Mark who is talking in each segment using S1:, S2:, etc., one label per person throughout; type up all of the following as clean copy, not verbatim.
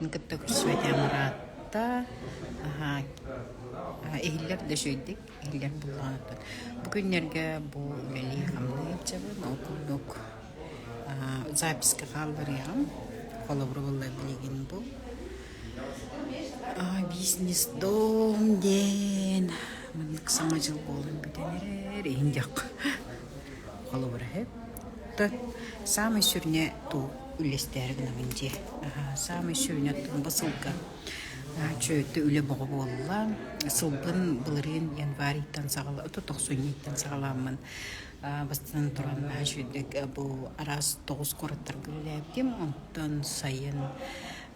S1: Кытта көрсүбэтэ ыраатта, иһиллэр да үчүгэйдик, иһиллэр буоллаҕына бу күннэргэ бу үлэлии-хамныы сылдьабын, ол курдук записка хаалларыаҕым, холобура буолла билигин бу бизнес дом диэн маннык саҥа дьыл буолан бүтэн эрэр, иһин диэххэ холобура үһү. Саамай сүрүнэ туу үллэстээри гынабын дии. Саамай сүрүнэ бу сылга чүөтэ үлэ боҕо буолла. Сылбын былырыын январь ыйтан саҕала тохсунньу ыйтан саҕалааммын бастатан туран наһаа үчүгэйдик бу араас тоҕус куораттарга үлэлээбитим. Онтон сайын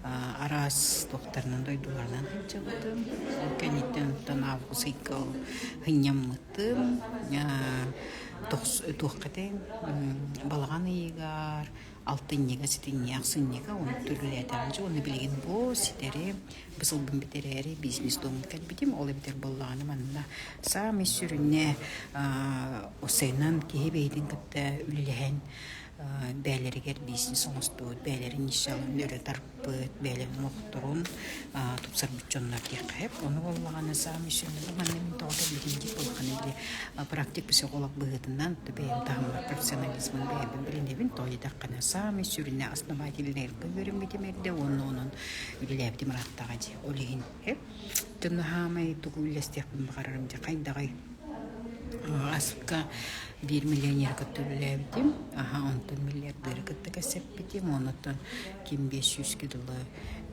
S1: араас туохтарынан дойдуларынан сылдьыбытым. Ол кэнниттэн онтон август ыйга сынньаммытым. Туохха этэй балаҕан ыйыгар алтынньыга, сэтинньи, ахсынньыга уонна үлэлээтэҕим дьэ уонна билигин бу ситэри бу сылбын бүтэрээри бизнес домҥа кэлбитим. Ол эбэтэр буоллаҕына манна саамай сүрүнэ осенан киһи бэйэтин кытта үлэлэһэн бэйэлэригэр бизнес оҥостубут, бэйэлэрин нишаларын өрө тарпыт, бэйэлэрин олохторун тупсарбыт дьоннор диэххэ сөп. Ону буоллаҕына саамай сүрүнэ манна мин тоҕо кэлбитим диир буоллаххына били практик психолог быһыытынан бэйэм таһыммар профессионализмын бэйэбин билинэбин. Тоҕо диэтэххинэ саамай сүрүнэ основательнайга үөрэммитим эрдэ уонна онон үлэлээбитим ырааттаҕа дии. Ол иһин дьон хаамай тугу үллэстиэхпин баҕарарым дьэ хайдаҕый Аска биир миллионеры кытта үлэлээбитим, аһа онтон миллиардеры кытта кэпсэппитим, оннуттан ким 500-гэ дылы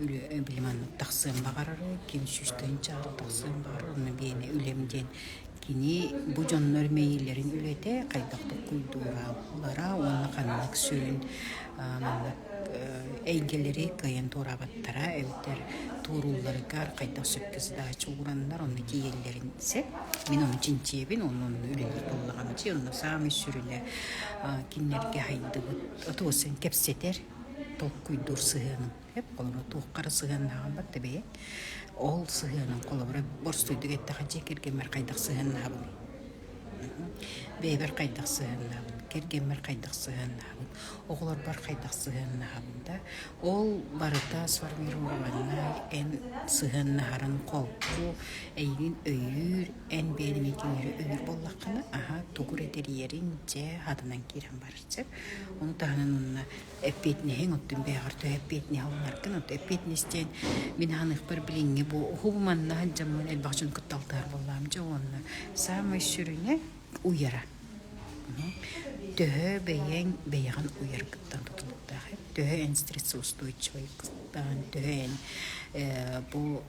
S1: били маннык тахсыан баҕарарый, ким 100 тыһыынчаҕа тахсыан баҕарар, онно биэни үлэм диэн кини бу дьоннор мэйиилэрин үлэтэ хайдах толкуйдууралара уонна ханнык сүрүн маннык эйгэлэри кыайан туораабаттара эбэтэр туоруулларыгар хайдах сөпкө задача уураннар онно тиийэллэрин сөп. Мин ону чинчийэбин, онно онно үлэлиир буоллаҕым дии. Онно саамай сүрүнэ кинилэргэ хайдыбыт отуосын кэпсэтэр, толкуйдуур сыһыаным. Эп холобура туохха эрэ сыһыаннааҕым бар да бэйэ. Ол сыһыаным холобура боростуойдук эттэххэ дьиэ кэргэммэр хайдах сыһыаннаабыный? Бэйэбэр хайдах сыһыаннаабын, кэргэммэр хайдах сыһыаннаабын, оҕолорбор хайдах сыһыаннаһабын да, ол барыта сформированнай эн сыһыаннаһарын холку, эйигин өйүүр, эн бэйэни миитиҥҥэри өйүүр буоллаххына, аһа тугу эрэ тэрийэриҥ дьэ хатанан киирэн барар сөп. Ону таһынан уонна эппиэтинэһиҥ оттон бэйэҕэр төһө эппиэтинэһи ылынаргын, оттон эппиэтинэс диэн мин ханыахпар билиҥҥи бу уһу манна сылдьаммын элбэх дьон кытта алтыһар буоллаҕым дьэ уонна саамай сүрүнэ уйара. Төһө бэйэҥ бэйэҕин уйаргыттан тутулуктаах төһө эн стрессоустойчивайгыттан, төһө эн бу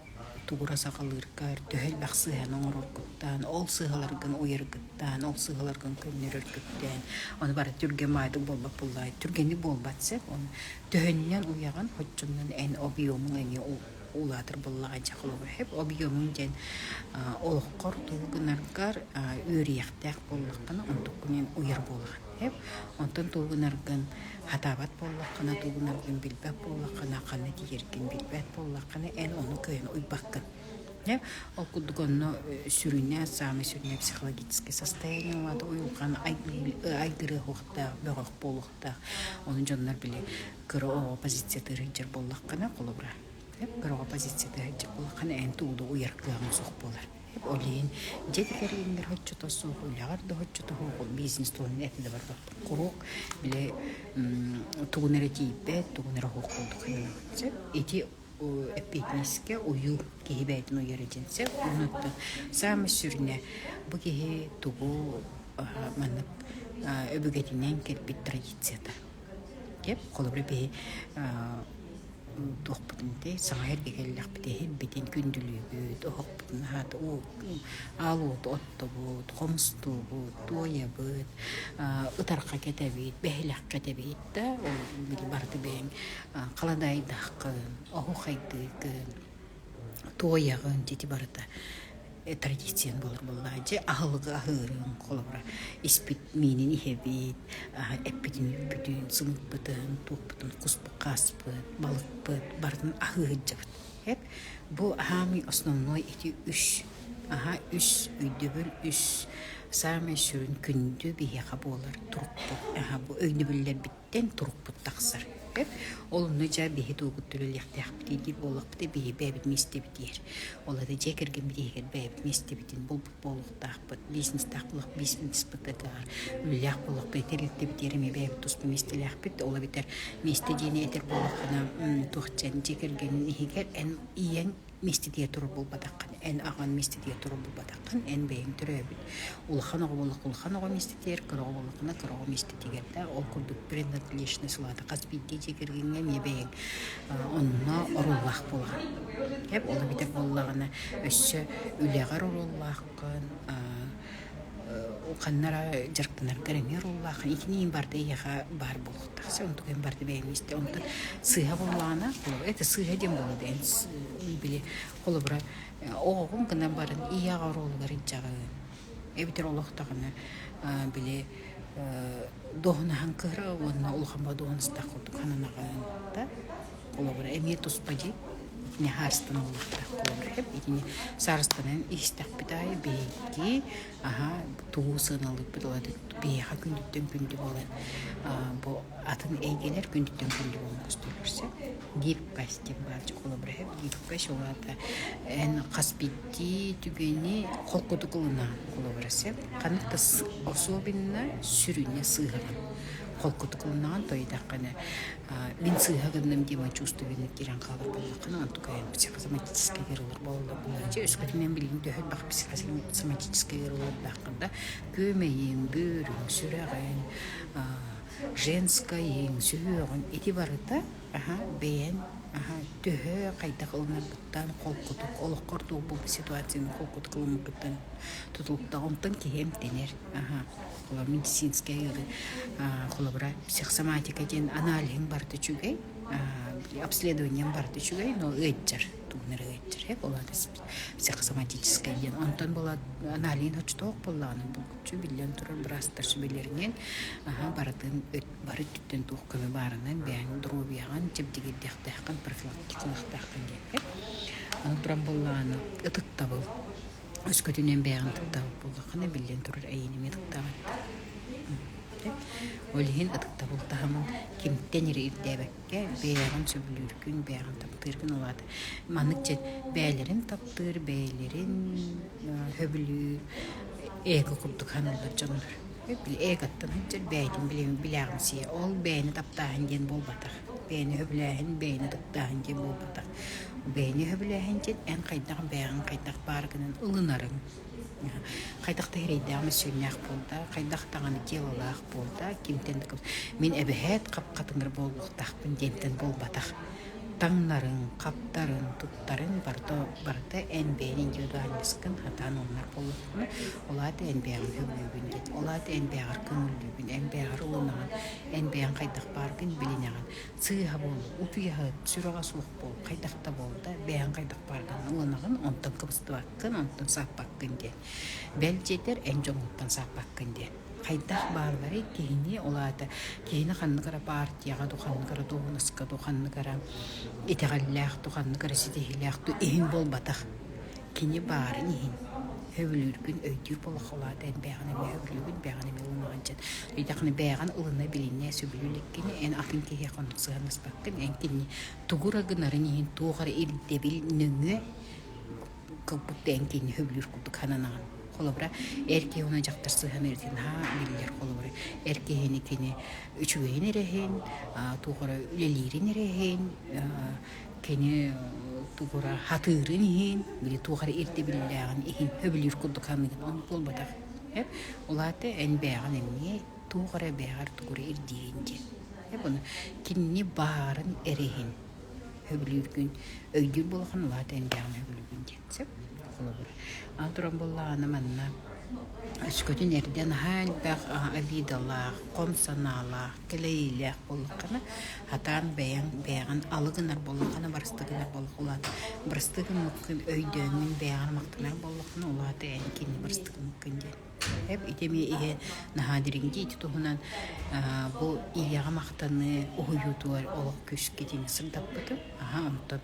S1: тугура саҕалыыргар, төһө элбэх сыыһаны оҥороргуттан, ол сыыһаларгын уйаргыттан, ол сыыһаларгын көннөрөргүттэн, ону бары түргэн маайдык буолбат буоллаҕай, түргэнник буолбат сөп, ону төһөннөн уйаҕын, оччоннон эн объемуҥ эмиэ улаатар буоллаҕа дьэ холобур сөп объемуҥ диэн олоххор тугу гынаргар үөрүйэхтээх буоллаххына онтуккун эн уйар буолаҕын сөп онтон тугу гынаргын Хатаабат буоллаххына, тугу гынаргын билбэт буоллаххына, ханна тиийэргин билбэт буоллаххына, эн ону кыайан уйбаккын. Дьэ, ол курдук онно сүрүнэ, саамай сүрүнэ психологическое состояние улаата уйулҕаны айгырыахтаах, бөҕөх буолуохтаах. Ону дьоннор били кыра оҕо позициятыгар сылдьар буоллаххына, холобура, кыра оҕо позициятыгар сылдьар буоллаххына, эн тугу да уйар кыаҕыҥ суох буолар. Ол иһин дьиэ кэргэҥҥэр соччото суох, үлэҕэр да соччото суох, бизнес туһунан этэ да барбаппын. Куруук били тугун эрэ тиийбэт, тугун эрэ суох курдук сананабын сөп. Ити эппиэтинэскэ уйуу киһи бэйэтин уйара диэн сөп. Онон саамай сүрүнэ бу киһи тугу маннык өбүгэтинэн кэлбит традицията. Кэп холобура биһи туохпутун ити саҥа эргэ кэллэхпит иһирбитин күндүлүүбүт, оһохпутун аһаат аал уоту оттобут, хомустуубут, туойабыт, ытарха кэтэбит, бэһилэх кэтэбит да ол били барыта бэйэҥ халадаайдааххын, оһуохайдыыгын, туойаҕын ити барыта традициян буолар буоллаҕа дьэ аһылыгы аһыырыҥ холобура испит миинин иһэбит эппитин үүппүтүн сымыыппытын туохпутун куспут хааспыт балыкпыт барытын аһыы сылдьабыт эп бу аһаамый основной ити үс аһа үс өйдөбүл үс саамай сүрүн күндү биһиэхэ буолар турукпут аһа бу өйдөбүллэрбиттэн турукпут тахсар. Ол онно дьэ биһи тугут үлэлиэхтээхпитий диир буоллахпыт биһи бэйэбит миэстэбитигэр. Ол это дьиэ кэргэммит иһигэр бэйэбит миэстэбитин булбут буолуохтаахпыт. Бизнестээх буолуох бизнеспытыгар, үлэлээх буолуохпут тэрилтэбитигэр эмиэ бэйэбит туспа миэстэлээхпит. Ол эбэтэр миэстэ диэни этэр буоллаххына туох диэн дьиэ кэргэнин иһигэр эн ийэҥ миэстэтигэр турар буолбатаххын, эн аҕаҥ миэстэтигэр турар буолбатаххын, эн бэйэҥ төрөөбүт улахан оҕо буоллахха улахан оҕо миэстэтигэр, кыра оҕо буоллаххына кыра оҕо миэстэтигэр да ол курдук принадлежность улаата хас биирдии дьиэ кэргэҥҥэ эмиэ бэйэҥ онно оруоллаах буолаҕын. Эп ол эбэтэр буоллаҕына өссө үлэҕэр оруоллааххын, ханна эрэ дьарыктанаргар эмиэ оруоллааххын. Итини барыта эйиэхэ баар буолуохтаах. Онтук эн барыта бэйэҥ истэ. Онтон сыыһа буоллаҕына, это сыыһа диэн буолуо эн били холобура оҕоҕун гынан баран ийэҕэ оруолугар илдьэҕин эбэтэр олох даҕаны били дуоһунаһан кыра уонна улахан дуоһунастаах курдук хананаҕын да холобура эмиэ туспа дии итини хаарыстаныллыахтаах холобура итини саарыстанан иһистэхпит аайы биһиги аһа тугу сыаналыырбыт ол биһиэхэ күндүттэн күндү буолан бу атын эйгэлэр күндүттэн күндү буолан көстөллөр сөп гибкость диэн баар холобура гибкость ол аата эн хас биирдии түгэни холкутук ылынаҕын холобура сөп ханнык да особенно сүрүнэ сыыһаҕын холкутук ылынаҕын тойдаххына мин сыыһа гынным диэн чувствованный киирэн хаалар буоллаххына онтукайын психосоматическай ыарыылар буолаллар буолааччы өскөтүн эн билигин төһө элбэх психосоматическай ыарыылардааххын да күөмэйиҥ бүөрүҥ сүрэҕиҥ женскайыҥ сүһүөҕүҥ ити барыта аһа бэйэҥ аһа төһө хайдах ылынаргыттан холкутук олоххор туох буолбут ситуацияны холкутук ылыммыккыттан тутулуктаах онтон киһи эмтэнэр аһа холобура медицинскэй ыарыы холобура психосоматика диэн аналиһыҥ барыта үчүгэй обследованием барыта үчүгэй но ыалдьар тугун эрэ ыалдьар ээ ол аата психосоматическай диэн онтон була аналиһын оччотоох буоллаҕына булгуччу биллэн турар быраастар сүбэлэринэн аһа барытын бары өттүттэн туох көмө баарынан бэйэҥ доруобуйаҕын чэбдигирдиэхтээххин профилактикалыахтааххын диэн аны туран буоллаҕына ытыктабыл Өскөтүнэн бэйэҕин ытыктаабыт буоллаххына, биллэн турар, эйиини эмиэ ытыктаабаттар. Ол иһин ытыктабыл таһымын кимтэн эрэ ирдээбэккэ, бэйэҕин сөбүлүүргүн, бэйэҕин таптыыргын ол аата маннык дьэ бэйэлэрин таптыыр, бэйэлэрин сөбүлүүр эго курдук саныыллар дьоннор. Били эготтан сылдьар бэйэтин билээҕимсийэ. Ол бэйэни таптааһын диэн буолбатах. Бэйэни сөбүлээһин, бэйэни ытыктааһын диэн буолбатах. Бэйэни сөбүлээһин диэн эн хайдах бэйэҕин хайдах бааргынан ылынарыҥ. Хайдах да эрэйдээх мөссүөннээх буолда, хайдах даҕаны дьыалалаах буолда, кимтэн да мин эбэһээт хап-хатыҥыр буолуохтаахпын диэнтэн буолбатах. Таҥнарыҥ, хаптарыҥ, туттарыҥ барыта барыта эн бэйэн индивидуальноскын хатаан ылынар буоллаххына, ол аата эн бэйэҕин сөбүлүүгүн диэн, ол аата эн бэйэҕэр көҥүллүүгүн, эн бэйэҕэр ылынаҕын, эн бэйэҥ хайдах бааргын билинэҕин. Сыыһа буолуу, утуйаһыт, сүрэҕэ суох буол, хайдах да буол да, бэйэҥ хайдах бааргын ылынаҕын, онтон кыбыстыбаккын, онтон сааппаккын диэн. Бэл диэтэр, эн дьоҥҥуттан сааппаккын диэн. Хайдах баалларый киһини, ол аата киһини ханнык эрэ партияҕа дуу, ханнык эрэ дуоһунаска дуу, ханнык эрэ итэҕэллээх дуу, ханнык эрэ ситиһиилээх дуу иһин буолбатах. Кини баарын иһин сөбүлүүргүн өйдүүр буоллахха ол аата эн бэйэҕин эмиэ сөбүлүүгүн, бэйэҕин эмиэ ылынаҕын дьэн. Ыйдаххына бэйэҕин ылына билинэ сөбүлүү иликкини эн атын киһиэхэ оннук сыһыаннаспаккын, эн кинини тугу эрэ гынарын иһин туох эрэ ирдэбил нөҥүө как будто эн кинини сөбүлүүр курдук сананаҕын. Холобура, эр киһи уонна дьахтар сыһыана эрдин наһаа биллэр. Холобура, эр киһини кини үчүгэйин эрэ иһин, туох эрэ үлэлиирин эрэ иһин, кини тугура хатыырын иһин, били туох эрэ ирдэбиллээҕин иһин сөбүлүүр курдук саныыгын. Оннук буолбатах. Ол аата эн бэйэҕин эмиэ туох эрэ бэйэҕэр тугу эрэ ирдиирин диэн. Ону кинини баарын эрэ иһин сөбүлүүргүн өйдүүр буоллаххына, ол аата эн бэйэҕин сөбүлүүгүн диэн сөп. Холобура, аны туран буоллаҕына манна өскөтүн эрдэ наһаа элбэх обидалаах, хом санаалаах, кэлэйиилээх буоллаххына, сатаан бэйэҥ бэйэҕин алы гынар буоллаххына, барыстыы гынар буоллаххына, ол аата барыстыы гыммыккын өйдөөҥҥүн бэйэҕин махтанар буоллаххына, ол аата эн кини барыстыы гыммыккын диэн. Эп ити эмиэ иһэ наһаа дириҥ дии ити туһунан бу ийэҕэ махтаныы уһуйуутугар олох күүскэ итини сырдаппытым. Аһа онтон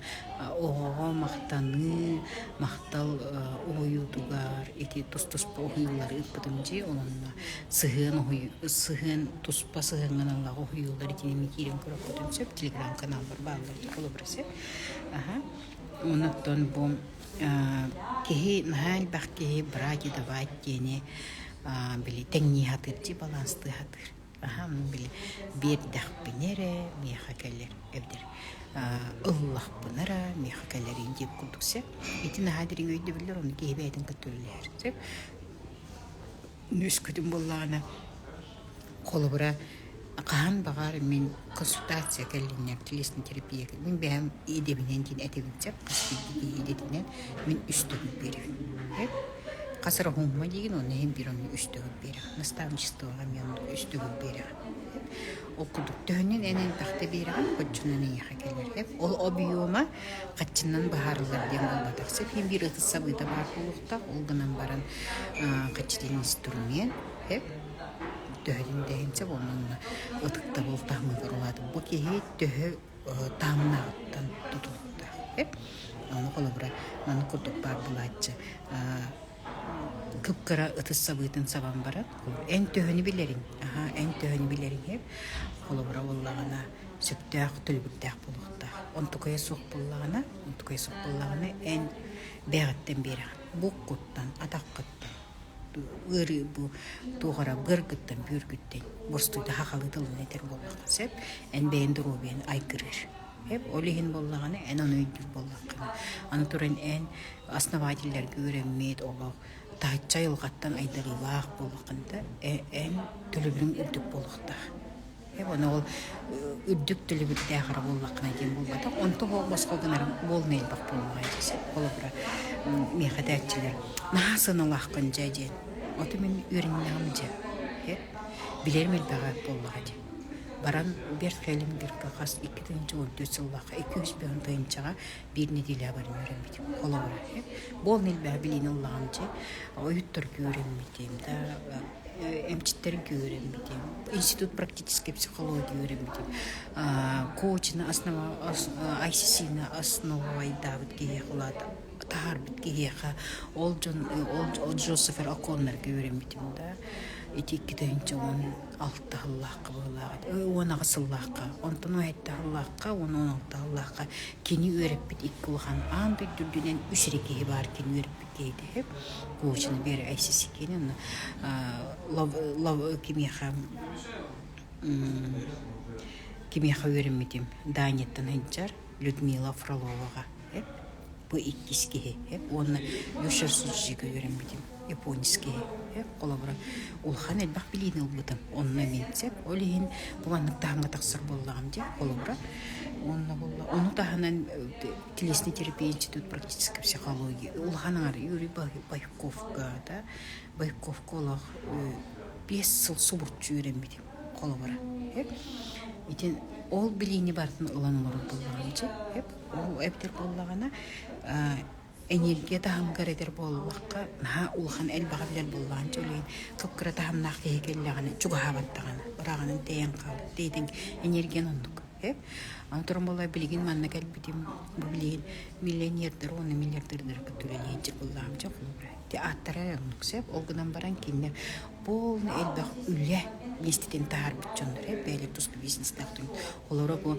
S1: оҕоҕо махтаныы, махтал уһуйуутугар ити тус-туспа уһуйуу. уһуйуулары ыыппытым дии, ол онно сыһыан уһуйуу сыһыан туспа сыһыаҥҥа аналлаах уһуйуулар итини эмиэ киирэн көрүөххүтүн сөп, телеграм-каналбар бааллар холобура сөп. Аха. Онон бу киһи наһаа элбэх киһи брать и давать диэни били тэҥнии сатыыр дии, баланстыы сатыыр. Аһам били биэрдэхпинэ эрэ миэхэ кэлэр эбэтэр ыллахпына эрэ миэхэ кэлэрин диэбит курдук сөп. Ити наһаа дириҥ өйдөбүллэр, ону киһи бэйэтин кытта үлэлэһэр сөп. Үөскүтүн буоллаҕына, холобура, хаһан баҕар мин консультация кэллиннэр, телесная терапия мин бэйэм идэбинэн диэн этэбин сөп, хас биирдии киһи идэтинэн мин үс төгүл биэрэбин. Хас эрэ уһуҥма диигин, онно иһин биир онно үс төгүл биэрэҕин. Наставничествоҕа эмиэ оннук үс төгүл биэрэҕин. Ол курдук төһөнөн эн элбэхтэ биэрэҕин, оччонон эйиэхэ кэлэр. Ол объема хаччынан быһаарыллар диэн буолбатах. Сөп иһин биир ытыс сабыыта баар буолуохтаах, ол гынан баран хаччытын инструмент, төһөтүн да иһин сөп, онон ытыктабыл таһымыгар улаатар. Бу киһи төһө таһымнааҕыттан тутулуктаах. Ону холобура маннык курдук баар буолааччы кып-кыра ытыс сабыытын сабан баран эн төһөнү билэриҥ аһаа эн төһөнү билэриҥ холобура буоллаҕына сөптөөх төлөбүрдээх буолуохтаах онтукайа суох буоллаҕына онтукайа суох буоллаҕына эн бэйэҕиттэн биэрэҕин буккуттан атаххыттан ыарыы бу туох эрэ быаргыттан бүөргүттэн боростуойда сахалыы тылынан этэр буоллахха сөп эн бэйэн доруобуйаны айгырыыр ол иһин буоллаҕына эн ону өйдүүр буоллаххына аны туран эн основателлэргэ үөрэммит олох таһыччы айылҕаттан айдарыылаах буоллаххына да эн төлөбүрүҥ үрдүк буолуохтаах Ону ол үрдүк төлөбүрдээх эрэ буоллаххына диэн буолбатах. Онто босхо гынарым буолна элбэх буоллаҕа дии сөп. Холобура, миэхэ этээччилэр наһаа сыаналааххын дьэ диэн. Оту мин үөрэннэҕим дьэ. Билэрим элбэҕэ буоллаҕа дии. Баран Берт Хеллингергэ хас 2014 сыллаахха 205 тыһыынчаҕа биир нэдиэлэ баран үөрэммитим. Холобура, буолна элбэҕи билиини ыллаҕым дьэ. Ойутторго үөрэммитим да эмчиттэргэ үөрэммитим, институт практической психологии үөрэммитим, коучина основа ICC-ни основайдаабыт киһиэхэ улаата таһаарбыт киһиэхэ ол дьон ол Джозефер О'Коннорга үөрэммитим да ити 2016 сыллаахха быһыылаах 18 сыллаахха онтон 17 сыллаахха 16 сыллаахха кини үөрэппит икки улахан аан дойду үрдүнэн үс эрэ киһи баар кини үөрэппит киһитэ коучина биэр ICC киэнэ кимиэхэ кимиэхэ үөрэммитим Данияттан сылдьар Людмила Фроловаҕа бу иккис киһи уонна Юшер Суджига үөрэммитим японец киһи холобура улахан элбэх билиини ылбытым онно мин сөп ол иһин бу маннык таһымҥа тахсар буоллаҕым дии холобура уонна буолла ону таһынан Телесный терапия институт практической психологии улахан аҥар Юрий Байковка да Байковка олох 5 сыл субурчу үөрэммитим холобура итин ол билиини барытын ылан олорор буоллаҕым дьэ ол эбэтэр буоллаҕына энергия таһымыгар этэр буоллахха наһаа улахан элбэҕи билэр буоллаҕын дьэ ол иһин кып-кыра таһымнаах киһи кэллэҕинэ чугаһаабат даҕаны ырааҕынан тэйэн хаалар тэйитэн энергиян оннук Аны туран буоллар билигин манна кэлбитим, бу билигин миллионердар уонна миллиардердар кытта үлэлиир дьыллаам дьэ холобура. Ити ааттара эрэ оннук сөп. Ол гынан баран кинилэр полный элбэх үлэ миэстэтин таһаарбыт дьоннор ээ бэйэлэр туспа бизнестээх дьон. Олоро бу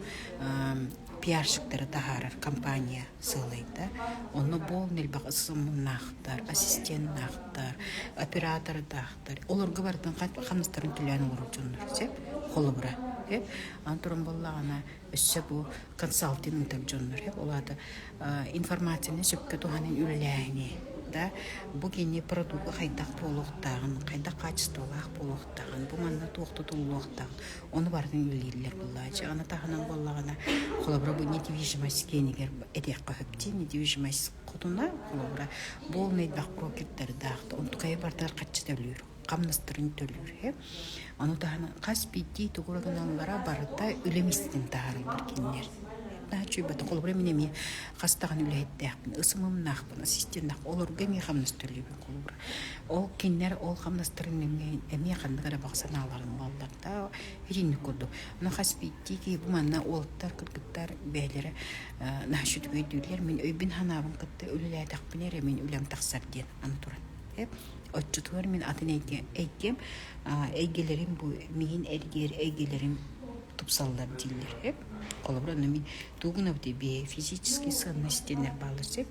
S1: пиарщиктары таһаарар компания сыалайда. Онно полный элбэх ысымнаахтар, ассистеннаахтар, оператордаахтар. Олорго барытын хамнастарын төлөөн олорор дьоннор сөп. Холобура. Аны туран буоллаҕына, өссө бу консалтинг ыытар дьоннор, ол аата информацияны сөпкө туһанан үлэлээһини, да, бу кини продукта хайдах буолуохтааҕын, хайдах хаачыстыбалаах буолуохтааҕын, бу манна туох тутуллуохтааҕын, ону барытын үлэлииллэр буоллааччы. Аны таһынан буоллаҕына, холобура, бу недвижимость киэнигэр этиэххэ сөп дии, недвижимость хотуна, холобура, буолун элбэх брокердардаах, онтукайы барытыгар харчы төлүүр. хамнастарын төлүүр үһү. Ону таһынан хас биирдии тугу гыналлара барыта үлэ миэстэтин таһаараллар кинилэр. Наһаа үчүгэй Холобура мин эмиэ хас даҕаны үлэһиттээхпин, ысымымнаахпын, ассистеннаах олорго эмиэ хамнас төлүүбүн холобура. Ол кинилэр ол хамнастарын эмиэ, эмиэ ханнык эрэ баҕа санааларын ылаллар да итинник курдук. Ону хас биирдии киһи бу манна уолаттар, кыргыттар бэйэлэрэ наһаа үчүгэй өйдүүллэр. Мин өйбүн-санаабын кытта үлэлээтэхпинэ эрэ мин үлэм тахсар диэн аны туран. Оччотугар мин атын эйгэ эйгэм эйгэлэрим бу миигин эргийэр эйгэлэрим тупсаллар дииллэр. Холобура, ону мин тугу гынабытый бэйэ физический сыаннас диэннэр бааллар сөп.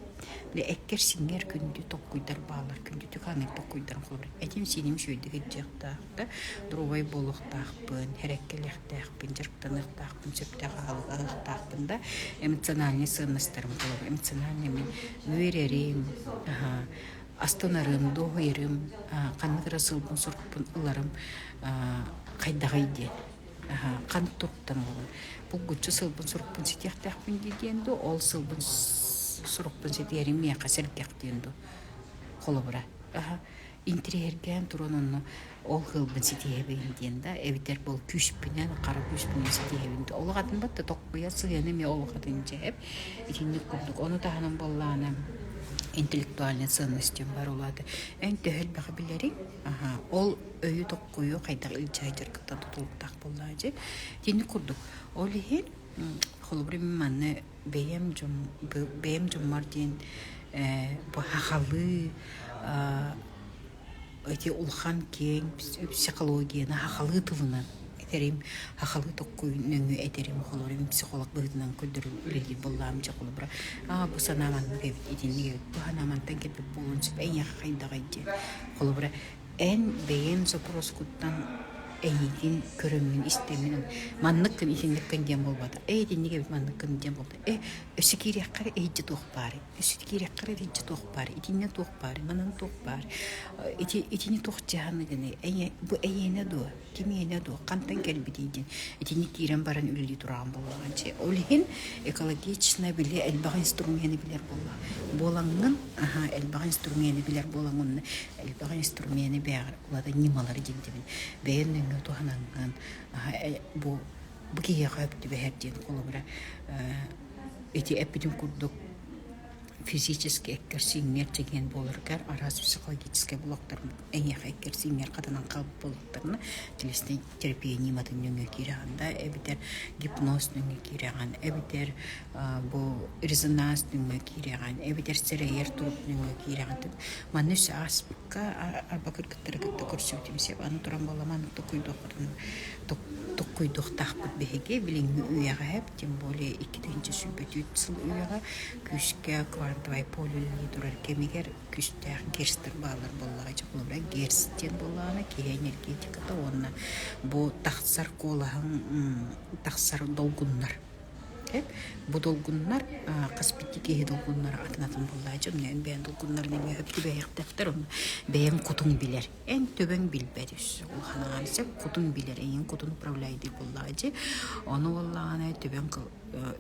S1: Бile эккэр-сиҥҥэр күндү толкуйдар бааллар, күндүтүк хааныр толкуйдарым холобура. Этим-сииним үчүгэйдик илдьиэхтээх да, доруобай буолуохтаахпын, эрэккэлиэхтээхпин, дьарыктаныахтаахпын, сөптөөх аһылыктаахпын да, эмоциональнай сыаннастарым холобура, эмоциональный мин үөрэрим, астынарым, дуоһуйарым, ханнык эрэ сылбын-сорукпун ыларым хайдаҕый диэн. Ханнык туруктан ылабын. Булгуччу сылбын-сорукпун ситиэхтээхпин дии диэн дуу, ол сылбын-сорукпун ситиһэрим миэхэ сэргэх диэн дуу. Холобура, интириэһиргээн туран онно ол сылбын ситиһэбин диэн да, эбэтэр бұл күүспүнэн, хара күүспүнэн ситиһэбин дуу. Олох атын батта токкуйа сыһыана эмиэ олох атын дьэһэп. Итинник курдук. Ону таһынан буоллаҕына интеллектуальнай ценность диэн баар улаата. Эн төһө элбэҕи билэриҥ, аха, ол өйү токкуйу хайдах илдьэ сылдьаргыттан тутулуктаах буоллаҕа дьэ. Итинник курдук. Ол иһин холобура мин манна бэйэм дьон бэйэм дьоммор диэн бу хахалыы ити улахан киэҥ психологияны хахалыы тылынан этэрим, хахалыы токкуй нөҥүө этэрим, холобура мин психолог быһыытынан көрдөрөн үлэлиир буоллаҕым дьэ холобура аа бу санаа маннык эбит, итинник эбит, бу санаа мантан кэлбит буолуон сөп, эйиэхэ хайдаҕый диэн. Холобура эн бэйэҥ запроскуттан эйигин көрөммүн, истэммин манныккын, итинниккин диэн буолбата. Ээ итинник эбит, манныккын диэн буолбата. Э өссө киириэххэ эрэ иһирдьэ туох баарый? Өссө киириэххэ эрэ иһирдьэ туох баарый? Итиннэ туох баарый? Манан туох баар? Ити итини туох дьаһаныгыный? Эйэ бу эйиэнэ дуо? Кимиэнэ дуо? Хантан кэлбитий диэн итини киирэн баран үлэлии тураҕын буоллаҕын дьэ. Ол иһин экологично били элбэх инструмены билэр буолла. Буолаҥҥын, аха, элбэх инструмены билэр буолаҥҥын элбэх инструмены бэйэҕэр улата ньымалары диэбин бэйэн нөҥүө туһанаҥҥын бу бу киһиэхэ сөп түбэһэр диэн холобура ити эппитим курдук физически эккэр-сииҥҥэр чэгиэн буоларгар араас психологическай блоктар эйиэхэ эккэр-сииҥҥэр хатанан хаалбыт буоллахтарына телеснэй терапия ньыматын нөҥүө киирэҕин да эбэтэр гипноз нөҥүө киирэҕин эбэтэр бу резонанс нөҥүө киирэҕин эбэтэр сэрэйэр турук нөҥүө киирэҕин манна өссө ааспыкка арба кыргыттары кытта көрсүбүтүм сөп аны туран буолла маннык токуйдуохпутун токкуйдуохтаахпыт биһиги билиҥҥи үйэҕэ тем более 2024 сыл үйэҕэ күүскэ квантовай поле үлэлии турар кэмигэр күүстээх герстэр бааллар буоллаҕа дьэ холобура герс диэн буоллаҕына киһи энергетиката уонна бу тахсар куолаһыҥ тахсар долгуннар бу долгуннар хас биирдии киһи долгуннара атын атын буоллаҕа дьэ онно эн бэйэҥ долгуннарын эмиэ сөп түбэһиэхтээхтэр онно бэйэҥ кутуҥ билэр эн төбөҥ билбэт өссө улахан аҥаар сөп кутуҥ билэр эйиҥ кутун управляйдыыр буоллаҕа дьэ ону буоллаҕына төбөҥ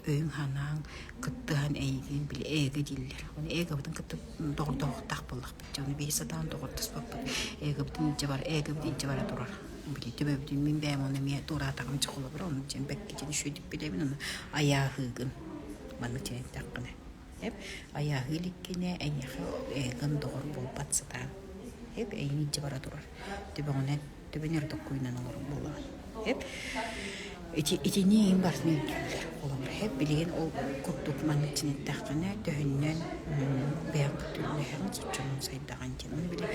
S1: өйүҥ-санааҥ кыттыһан эйигин били эго дииллэр. Ону эгобытын кытта доҕордоһуохтаах буоллахпыт. Дьэ ону биһи сатаан доҕордоспоппут. Эгобытын илдьэ бара, эгобыт илдьэ бара турар. Били төбөбүтүн мин бэйэм ону эмиэ туораатаҕым дьэ холобура ону дьэн бэккитин үчүгэйдик билэбин ону айааһыыгын маннык дьэн эттэххинэ. Эп айааһыы иликкинэ эйиэхэ эгон доҕор буолбат сатаан. Эп эйигин илдьэ бара турар. Төбөҕүнэн төбөнү эрэ токкуйунан олорор буолаҕын. Эп ити итини иһин барытын өйдүүллэр. Холобура, эп билигин ол курдук маннык чинэттэххинэ төһөннөн бэйэҥ кытта соччонон сайдаҕын диэн. Ону били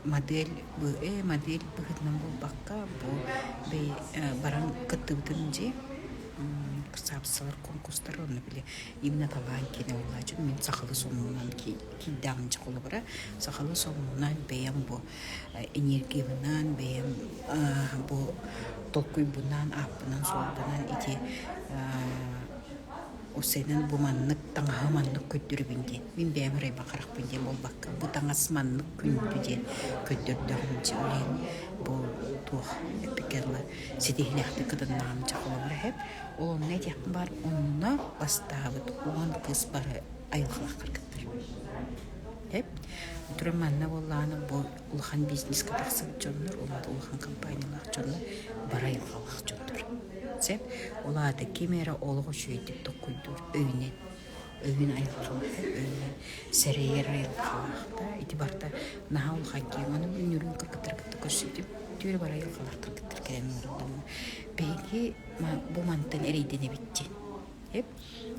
S1: модель модель быһыытынан буолбакка бу баран кыттыбытын дьи саапсалар конкурстар онно били именно талаан киэнэ буолааччы мин сахалыы сонунан киирдэҕим дьэ холобура сахалыы сонунан бэйэм бу энергиябынан бэйэм бу толкуйбунан ааппынан суолбунан ити Усенан бу маннык таҥаһы маннык көрдөрөбүн диэн мин бэйэм ырайбын харахпын диэн буолбакка бу таҥас маннык күндү диэн көрдөрдөҕүм дьэ ол иһин бу туох эппиккэ дылы ситиһиилээхтик кытыннаҕым дьэ холобура иһэп ол онно этиэхпин баар онно бастаабыт 10 кыыс бары айылҕалаах кыргыттар Эп туран манна буоллаҕына бу улахан бизнеска тахсыбыт дьоннор, ол аата улахан компаниялаах дьоннор, бары айылҕалаах дьоннор. Сөп? Ол аата ким эрэ олох үчүгэйдик толкуйдуур өйүнэн, өйүн айылҕалаах, өйүнэн сэрэйэр айылҕалаах да ити барыта наһаа улахан киэҥ. Ону үнүрүүн кыргыттары кытта көрсүбүтүм. Түөрэ бары айылҕалаах кыргыттар кэлэн олороллор. Биһиги бу мантан эрэйдэнэбит диэн. Эп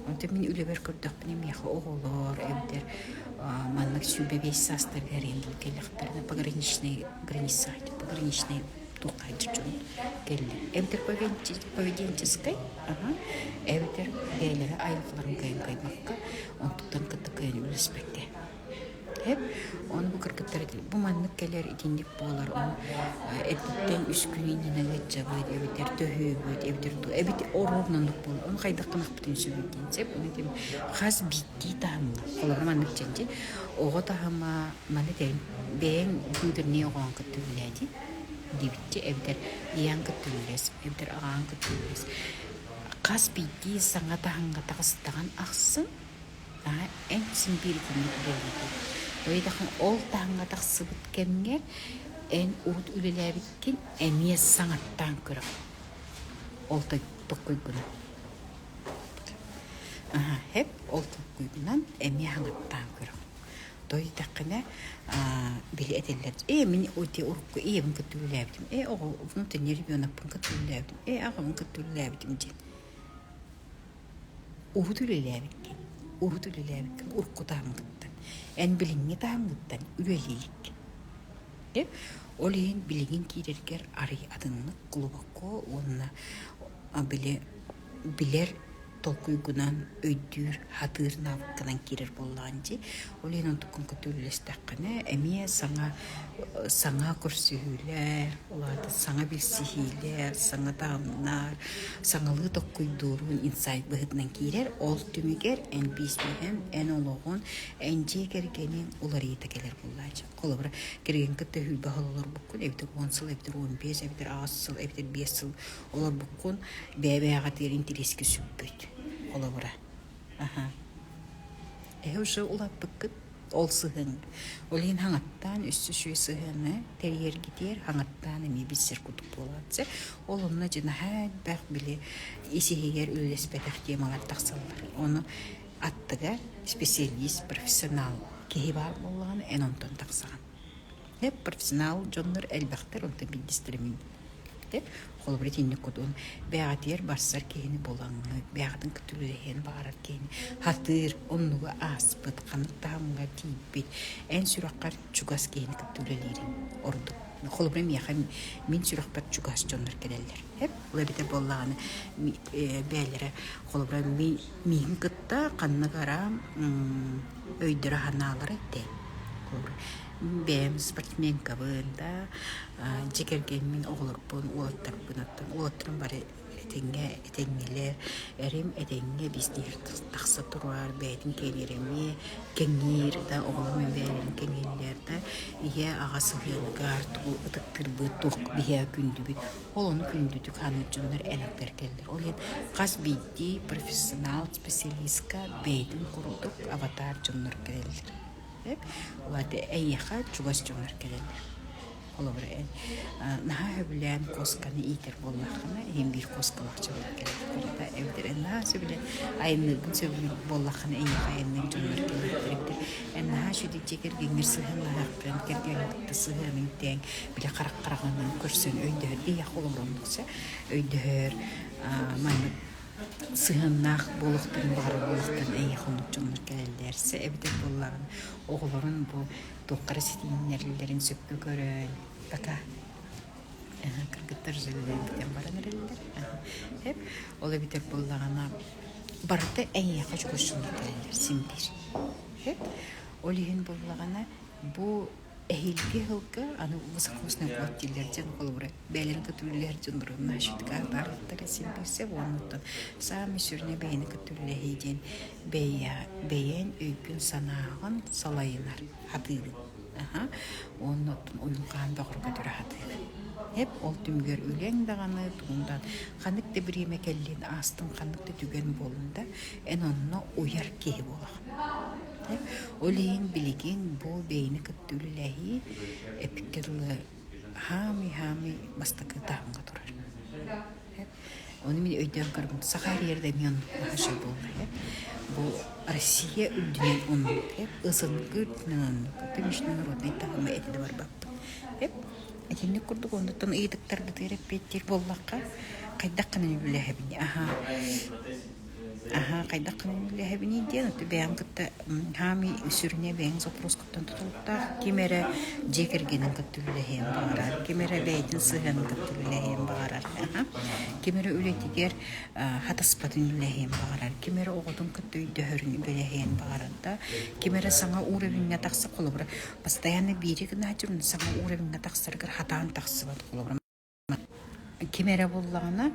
S1: онтон мин үлэбэр көрдөхпүнэ миэхэ оҕолор эбэтэр маннык 25 саастарыгар эрийэн кэллэхтэринэ пограничный граница пограничный туохха дьон кэллэ. Эбэтэр поведенческай, аха, эбэтэр бэйэлэрэ айылҕаларын кыайан кыайбакка, онтуттан кытта кыайан үлэспэккэ. Эп, ону бу кыргыттар бу маннык кэлэр итинник буолар, ону эрдэттэн үс күн иннинэ ыалдьабыт, эбэтэр төһүүбүт, эбэтэр ту эбит оруобуна оннук буолар. Ону хайдах гынахпытын сөбүй диэн сөп. Ону этим хас биирдии таһымҥа, холобура маннык чэнчи, оҕо таһыма маны тэҥ бэйэҥ внутренний оҕоҥ кытта үлэлээти диэбиччэ эбэтэр ийэҥ кытта үлэлэс, эбэтэр аҕаҥ кытта үлэлэс. Хас биирдии саҥа таһымҥа таҕыстаҕын ахсын Наһаа эн син биир итинник буолуоҕуҥ. Ыйдаххына ол таһымҥа тахсыбыт кэмҥэр эн урут үлэлээбиккин эмиэ саҥаттаан көрөҕүн. Ол толкуйгунан. Аһа, һэп ол толкуйгунан эмиэ хаҥаттаан көрөҕүн. Тойдаххына били этэллэр ээ мин ити урукку ийэбин кытта үлэлээбитим, ээ оҕо внутренний ребенокпун кытта үлэлээбитим, ээ аҕабын кытта үлэлээбитим диэн. Урут үлэлээбиккин, урут үлэлээбиккин урукку таһымҥыттан, эн билиҥҥи таһымҥыттан үлэлииликкин. Ол иһин билигин киирэргэр арый атыннык глубоко уонна били билэр толкуйгунан өйдүүр, хатыыр навыккынан киирэр буоллаҕын дии. Ол иһин онтуккун кытта үлэлэстэххинэ эмиэ саҥа саҥа көрсүһүүлэр, ол аата саҥа билсиһиилэр, саҥа таһымнар, саҥалыы толкуйдуурун инсайт быһыытынан киирэр. Ол түмүгэр эн бизнеһин, эн олоҕун, эн дьиэ кэргэниҥ уларыйыыта кэлэр буоллааччы. Холобура, кэргэн кытта сүүрбэ сыл олорбуккун, эбэтэр 10 сыл, эбэтэр 15, эбэтэр 8 сыл, эбэтэр 5 сыл олорбуккун, бэйэ-бэйэҕитигэр интэриэскэ сүппүт. Холобура. Аха. Эһи уже улааппыккыт ол сыһыаҥ. Ол иһин хаҥаттаан өссө үчүгэй сыһыаны тэрийэргитигэр хаҥаттаан эмиэ билсэр курдук буолааччы. Ол онно дьэ наһаа элбэх били ис-иһигэр үлэлэспэтэх темалар тахсаллар. Ону аттыгар специалист, профессионал киһи баар буоллаҕына эн онтон тахсаҕын. Эп профессионал дьоннор элбэхтэр, онтон биирдэстэрэ мин. Холобура итинник кутун бэйэҕитигэр барсар киһини булаҥҥыт, бэйэҕитин кытта үлэлэһиэн баҕарар киһини хатыыр, оннугу ааспыт, ханнык таһымҥа тиийбит, эн сүрэххэр чугас киһини кытта үлэлиириҥ ордук. Холобура миэхэ мин сүрэхпэр чугас дьоннор кэлэллэр. Эп ол эбэтэр буоллаҕына бэйэлэрэ холобура миигин кытта ханнык эрэ өйдөрө-санаалара тэҥ. Холобура бэйэм спортсменкабын да, дьиэ кэргэммин, оҕолорбун, уолаттарбын оттон уолаттарым бары этэҥҥэ этэҥҥэлэр, эрим этэҥҥэ бизнеһигэр тахса турар, бэйэтин кэҥиир эмиэ кэҥиир да, оҕолорум бэйэлэрин кэҥииллэр да, ийэ аҕа сыһыаныгар тугу ытыктыырбыт, туох биһиэхэ күндүбүт, ол ону күндүтүк саныыр дьоннор элбэхтэр кэллэр. Ол иһин хас биирдии профессионал специалистка бэйэтин курдук аватар дьоннор кэлэллэр. Ол аата эйиэхэ чугас дьоннор кэлэллэр. Холобура, эн наһаа сөбүлээн куосканы иитэр буоллаххына, иһин биир куоскалаах дьоннор кэлэллэр. Эбэтэр эн наһаа сөбүлээн айанныыргын сөбүлүүр буоллаххына, эйиэхэ айанныыр дьоннор кэлэллэр. Эбэтэр эн наһаа үчүгэй дьиэ кэргэҥҥэр сыһыаннаһыаххын, кэргэҥҥин кытта сыһыаныҥ тэҥ, били харах хараҕынан көрсөн өйдөһөр, биһиэхэ холобура оннук өйдөһөр, маннык сыһыаннаах буолуохтарын баҕарар буолуохтарын эйиэхэ оннук дьоннор кэлэллэр. Эбэтэр буоллаҕына оҕолорун бу туохха эрэ ситиһиннэрэллэрин сөпкө көрөн пока кыргыттар үлэлэрин баран эрэллэр. Ол эбэтэр буоллаҕына барыта эйиэхэ чугас дьоннор кэлэллэр син биир. Ол иһин буоллаҕына бу Эһиилги сылга аны высокосный год дииллэр дьон холобура бэйэлэрин кытта үлэлэһэр дьоннорун наһаа атаарбыттара син билсэ уонна саамай сүрүнэ бэйэни кытта үлэлэһии диэн бэйэ бэйэҥ өйгүн-санааҕын салайынар хатыыгын аха уонна оттон уйулҕаан бөҕөргөтөрө хатыыгын эп ол түмүгэр үлэҥ даҕаны тугуҥ даҕаны ханнык да бириэмэ кэллин аастын ханнык да түгэн буоллун да эн онно уйар киһи буолаҕын. Ол иһин билигин бу бэйэни кытта үлэлэһии эпиккэ дылы хаамый-хаамый бастакы таһымҥа турар. Ону мин өйдөөн көрбүтүм саха эрийэр да эмиэ оннук наһаа буолла. Бу Россия үрдүнэн оннук, СНГ үрдүнэн оннук, международнай таһымы этэ да барбаппыт. Итинник курдук оннуттан ыйытыктарбытыгар эппиэттиир буоллахха, хайдах гынан үлэлэһэбиний? Аһаа. Аһаа, хайдах гынан үлэлэһэбиний диэн, оттон бэйэҥ кытта хаамыы сүрүнэ бэйэҥ запроскуттан тутулуктаах. Ким эрэ дьиэ кэргэнин кытта үлэлэһиэн баҕарар, ким эрэ бэйэтин сыһыанын кытта үлэлэһиэн баҕарар, аһа. Ким эрэ үлэтигэр хатыспатын үлэлэһиэн баҕарар, ким эрэ оҕотун кытта өйдөһөрүн үлэлэһиэн баҕарар да, ким эрэ саҥа уровеҥҥа тахса, холобура, постоянно биири гынааччы саҥа уровеҥҥа тахсарыгар хатаан тахсыбат, холобура, Ким эрэ буллаҕына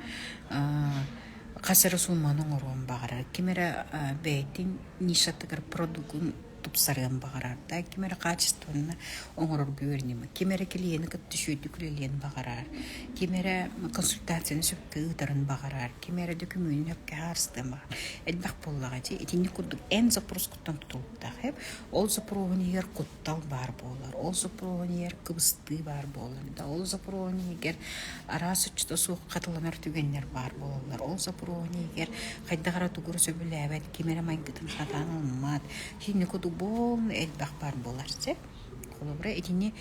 S1: хас эрэ сууманы оҥоруон баҕарар, ким эрэ бэйэтин нишатыгар продугун тупсарыан баҕарар да, ким эрэ хаачыстыбанна оҥорорго үөрэниммит, ким эрэ клиени кытта үчүгэйдик үлэлиэн баҕарар, ким эрэ консультацияны сөпкө ыытарын баҕарар, ким эрэ дөкүмүөнүн сөпкө хаарыстыан баҕарар. Элбэх буоллаҕа дии. Итинник курдук эн запроскуттан тутулуктаах эп. Ол запроһун иһигэр куттал баар буолар, ол запроһун иһигэр кыбыстыы баар буолар да, ол запроһун иһигэр араас соччото суох хатыланар түгэннэр баар буолаллар, ол запроһун иһигэр хайдах эрэ тугу эрэ сөбүлээбэт, ким эрэ майгытын сатаан ылыммат, итинник курдук буолна элбэх баар буолар сөп. Холобура, итини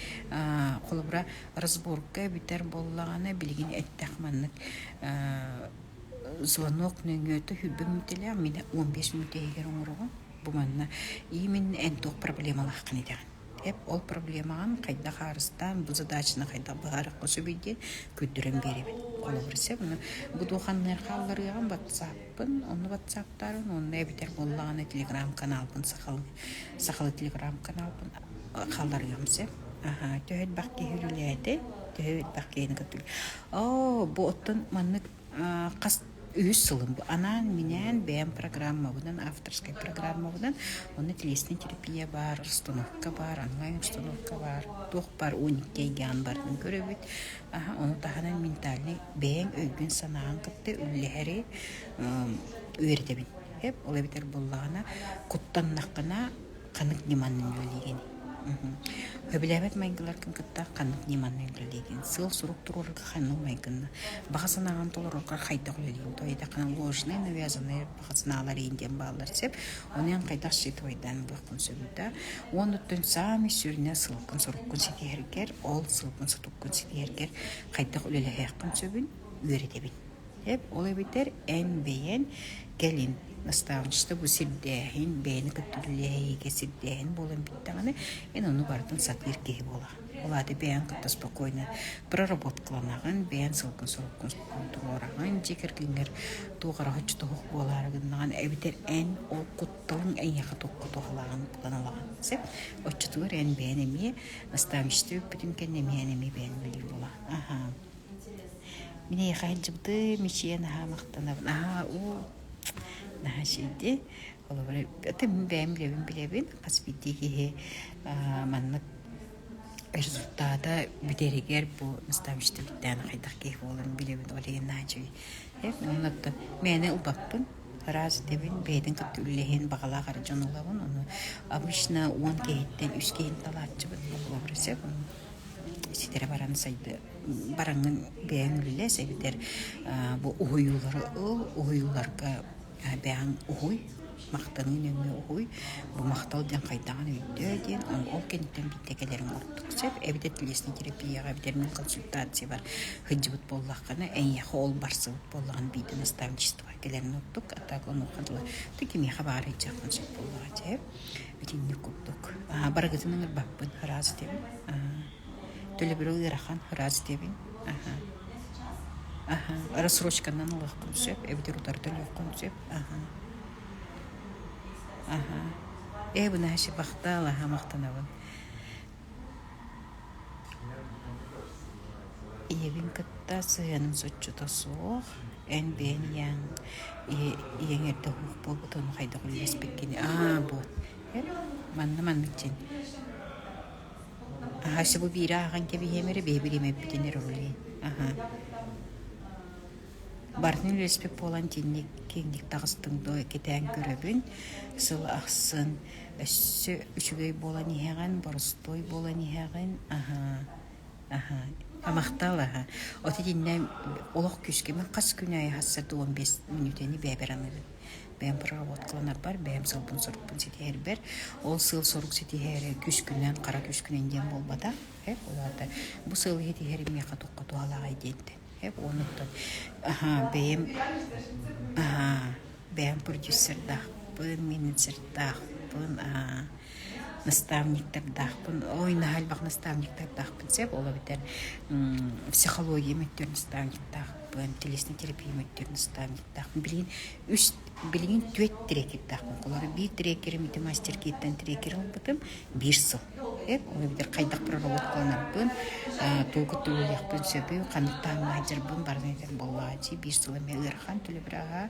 S1: холобура разборка бүтэр буоллаҕына билигин эттэх маннык звонок нөҥүөтэ 20 мүнүүтэлээх, мин 15 мүнүүтэ иһигэр оҥороҕун. Бу манна именно эн туох проблемалааххын этэҕин. Эп ол проблемаҕын хайдах аарыстаан, бу задачаны хайдах быһаарыахха сөбүй диэн көрдөрөн биэрэбин. Холобур, сөп. Бу туоханныар хаалларыаҕым ватсаппын, онно ватсаптаарын, онно эбэтэр буоллаҕына телеграм-каналбын сахалыы, сахалыы телеграм-каналбын хаалларыам сөп. Аһаа, төһө элбэх киһи үлэлээтэ, төһө элбэх киһини кытта Оо, бу оттон маннык хас үһүс сылым бу анаан-минээн бэйэм программабынан, авторскай программабынан, онно телесная терапия баар, установка баар, онлайн-установка баар, туох баар 12 эйгэҕин барытын көрөбүт. Аһа, ону таһынан ментальнай бэйэҥ өйгүн-санааҕын кытта үллэһэри үөрэтэбин. Эп, ол эбэтэр буоллаҕына, куттаннаххына ханнык ньыманан үлэлиигин? Сөбүлээбэт майгыларгын кытта ханнык ньыманан үлэлиигин? Сыал-сорук туруорарга ханнык майгынна? Баҕа санааҕын толорорго хайдах үлэлиигин? Тоҕо ложные навязанные баҕа санаалар иин диэн бааллар сөп. Ону эн хайдах считывайдаан ылыаххын сөбүй да? Уонуттан саамай сүрүнэ сыалгын-соруккун ситиһэргэр, ол сыалгын-соруккун ситиһэргэр хайдах үлэлэһиэххин сөбүн үөрэтэбин. Эп, ол эбэтэр эн бэйэн кэлин наставничество бу сирдээһин, бэйэни кытта үлэлэһиигэ сирдээһин буолан бүттэҕинэ, эн ону барытын сатыыр киһи буолаҕын. Ол аата бэйэҥ кытта спокойно проработкаланаҕын, бэйэҥ сылгын-соруккун туруораҕын, дьиэ кэргэҥҥэр туох эрэ соччотоһуох буолаары гыннаҕын, эбэтэр эн ол кутталыҥ эйиэхэ туохха туһалааҕын булан ылаҕын. Сөп? Оччотугар эн бэйэн эмиэ наставничество бүппүтүн кэннэ эмиэ эн эмиэ бэйэн үлэлиир буолаҕын. Аһаа. Мин эйиэхэ сылдьыбытым, мичийэ наһаа махтанабын. Наһаа уу наһаа үчүгэй. Холобура, это мин бэйэм билэбин билэбин. Хас биирдии киһи маннык результата бүтэригэр бу наставничество бүттээн хайдах киһи буоларын билэбин. Ол иһин наһаа үчүгэй. Оннуттан мээнэ ылбаппын. Ыраас этэбин, бэйэтин кытта үлэлэһиэн баҕалаах эрэ дьон ылабын. Ону обычно 10 киһиттэн үс киһини талааччыбын. Холобура, сөп. Ситэрэ баран сайды бараҥҥын бэйэҥ үлэлэс эбэтэр бу уһуйуулары ыл, уһуйууларга бэйэҥ уһуй, махтаныы нөҥүө уһуй, бу махтал диэн хайдаҕын өйдөө диэн ол кэнниттэн биирдэ кэлэриҥ ордук сөп. Эбэтэр телесный терапияҕа эбэтэр мин консультациябар сылдьыбыт буоллаххына, эйиэхэ ол барсыбыт буоллаҕына биирдэ наставничествоҕа кэлэриҥ ордук, а так онуоха дылы ты кимиэхэ баҕар илдьиэххин сөп буоллаҕа дьэ. Итинник курдук. Барыгытын ыҥырбаппын, ыраас диэбин. Төлөбүрэ ыарахан, ыраас диэбин. Аха. Аха. Рассрочканан ылыаххын сөп, эбэтэр утары төлүөххүн сөп. Аха. Аха. Ээ, бу наһаа махтал, аха, махтанабын. Ийэбин кытта сыһыаным соччото суох. Эн бэйэҥ ийэҥ ийэҥ эрдэ уһуох буолбут ону хайдах үллэспиккиний? Аа, вот. Манна маннык дьин. Аһа, бу биири ааҕан кэбиһиэм эрэ, бэйэ бириэмэбитин эрэ үлэлиэн. Аһа. Барытын үлэлэспит буолан итинник киэҥник таҕыстыҥ дуо кэтээн көрөбүн. Сыл ахсын өссө үчүгэй буолан иһэҕин, боростуой буолан иһэҕин. Аһа. Аһа. Махтал аһа. От итиннэ олох күүскэ мин хас күн аайы хасса 15 мүнүүтэни бэйэбэр аныыбын. Бэйэм проработкаланарбар, бэйэм сылбын-сорукпун ситиһэрбэр. Ол сыал-сорук ситиһээри күскүнэн, хара күскүнэн диэн буолбатах. Эп, ол аата бу сыалы ситиһэрим миэхэ туохха туһалааҕый диэнтэн. Эп, онуттан аһаа, бэйэм аһаа, Бэйэм продюсердаахпын, менеджердаахпын, наставниктардаахпын. Ой, наһаа элбэх наставниктардаахпын сөп. Ол эбэтэр психология өттүгэр наставниктаахпын, телесный терапия өттүгэр наставниктаахпын. Билигин үс билигин түөрт трекердаахпын. Холобура, биир трекерим ити мастер-киттэн трекер ылбытым биир сыл. Ол эбэтэр хайдах проработкаланарбын, тугу кытта үлэлиэхпин сөбүй, ханнык таһымҥа сылдьарбын барытын этэр буоллаҕа биир сыл эмиэ ыарахан төлөбүрэ аһа.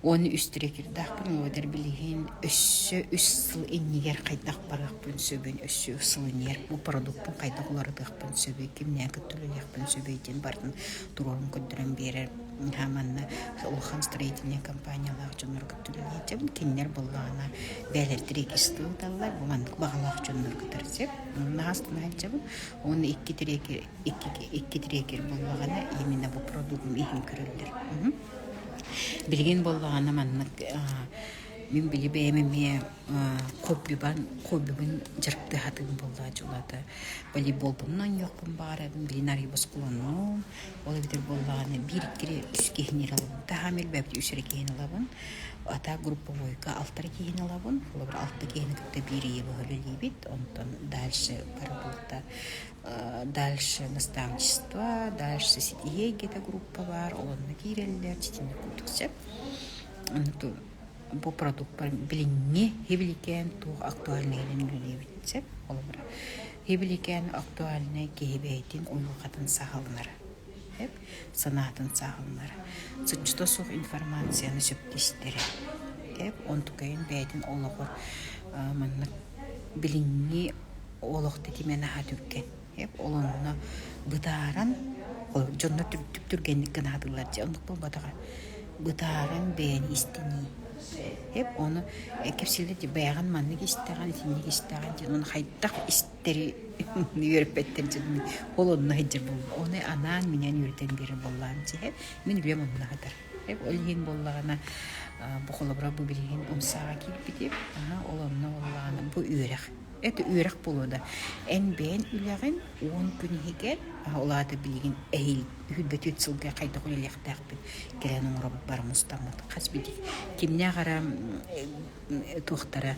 S1: Уонна үс трекердаахпын, ол эбэтэр билигин өссө үс сыл иннигэр хайдах барыахпын сөбүн, өссө үс сыл иннигэр бу продукпун хайдах уларытыахпын сөбүй, кимнээн кытта үлэлиэхпин сөбүй диэн барытын туруорун көрдөрөн биэрэр. Манна улахан строительнай компаниялаах дьоннорго үлэлиэтэбин. Кинилэр буоллаҕына бэйэлэр трекерство ыыталлар. Бу маннык баҕалаах дьоннорго кытары Наһаа астына сылдьабын. Уонна икки трекер, икки трекер буоллаҕына именно бу продугум иһин көрөллөр. Билигин буоллаҕына маннык мин били бэйэм эмиэ хоббибан хоббибын дьарыктыы сатыыбын буоллаҕа дьулата волейболбун оонньуохпун баҕарабын билин арыый босхолоннум Ол эбэтэр буоллаҕына биир икки үс киһини эрэ ылабын. Таһаам элбээбит үс эрэ киһини ылабын. Ата групповойга алта эрэ киһини ылабын. Холобур, алта киһини кытта биир ыйы быһа үлэлиибит. Онтон дальше барыбылта дальше наставничество, дальше ситиһии эйгэтэ группа баар. Ол онно киирэллэр, ситинник курдук сөп. Бу продукт билиҥҥи хибиликээн туох актуальнайынан үлэлиибит сөп. Холобура, Хибиликээн актуальнай киһи бэйэтин уйулҕатын саҕаланара, санаатын саҕаланара, соччото суох информацияны сөпкө истэрэ, онтукайын бэйэтин олоҕор маннык билиҥҥи олох тэтимэ наһаа түргэн. Ол онно бытааран, дьоннор түргэнник гынаатылар дии, оннук буолбатаҕа. Бытааран бэйэни истинии. Эп ону кэпсииллэр дии бэйэҕин маннык истэҕин, итинник истэҕин диэн ону хайдах истэри үөрэппэттэр дьонун ол онно сылдьар буолла. Ону анаан-минээн үөрэтэн биэрэр буоллаҕым дии. Мин үлэм онно сытар. Эп ол иһин буоллаҕына бу холобура бу билигин умсааҕа киирбитим. Ол онно буоллаҕына бу үөрэх. Это үөрэх буолуо да. Эн бэйэн үлэҕин 10 күн иһигэр, ол аата билигин эһиил үһүрбэтүүт сылга хайдах үлэлиэхтээхпин кэлэн оҥоробут бары мустаммыт хас биирдии кимнээх эрэ туохтара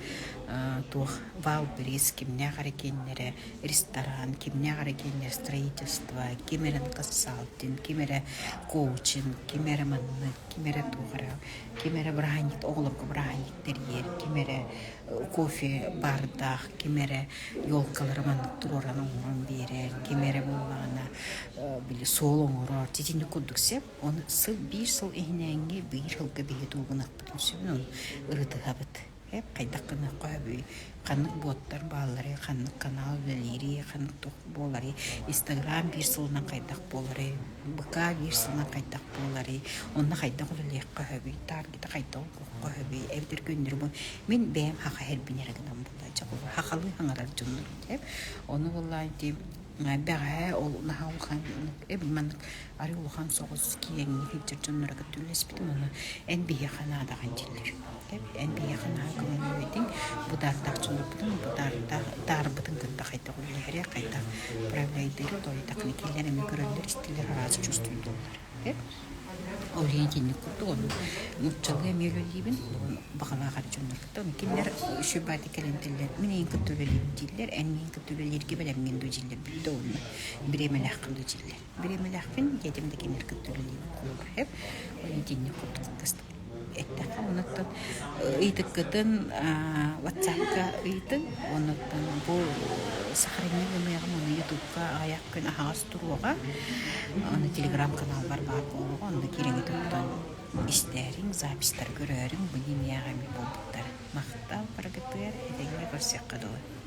S1: туох Валберис кимнээх эрэ киэннэрэ ресторан кимнээх эрэ киэннэрэ строительство ким эрэ консалтинг ким эрэ коучинг ким эрэ маннык ким эрэ туох эрэ ким эрэ бырааһынньык оҕолорго бырааһынньык тэрийэр ким эрэ кофе баардаах ким эрэ елкалары маннык туруоран оҥорон биэрэр, ким эрэ буоллаҕына били суол оҥорор, итинник курдук сөп. Ону сыл биир сыл иһинээҥҥи биир сылга биһи тугунахпытын сөбүн ону ырытыһабыт. Эп хайдах гыныахха сөбүй, ханнык буоттар баалларый, ханнык канал үлэлиирий, ханнык туох буоларый, Инстаграм биир сылынан хайдах буоларый, БК биир сылынан хайдах буоларый, онно хайдах үлэлиэххэ сөбүй, таргеты хайдах оҥоруохха сөбүй, эбэтэр көннөрү бу мин бэйэм хаха эрбин эрэ гынан буолла дьэ хахалыы хаҥарар дьоннор этэ. Ону буоллаҕа ити бэҕэһээ ол наһаа улахан маннык арыы улахан соҕус киэҥник сылдьар дьонноро кытта үлэлэспитим ону эн биһиэхэ наадаҕын дииллэр. Эн биһиэхэ наһаа көмөлөһүөтүҥ бу даартаах дьоннорбутун бу даартаах даарбытын кытта хайдах үлэлэһэри хайдах управляйдыыры тоойдаххына кинилэр эмиэ көрөллөр истэллэр араас чувствуйдууллар. Ол иһин итинник курдук ону нууччалыы эмиэ үлэлиибин, баҕалаах эрэ дьоннор кытта. Ону кинилэр үчүгэй баайдык кэлэн этэллэр, мин эйигин кытта үлэлиибин дииллэр, эн миигин кытта үлэлииргэ бэлэмҥин дуу дииллэр, бүттэ уонна бириэмэлээххин дуу дииллэр. Бириэмэлээхпин диэтим да кинилэр кытта үлэлиибин холобур сөп. Ол итинник курдук эттэххэ онуттан ыйытыккытын ватсапка ыйытыҥ онуттан бу сохранение гыныаҕым уонна ютубка аҕыйах күн аһаҕас туруоҕа аны телеграм каналбар баар буолуоҕа онно киирэҥҥит оттон истээриҥ записьтары көрөөрүҥ бу миэхэ эмиэ буолбуттара махтал барыгытыгар этэҥҥэ көрсүөххэ дылы.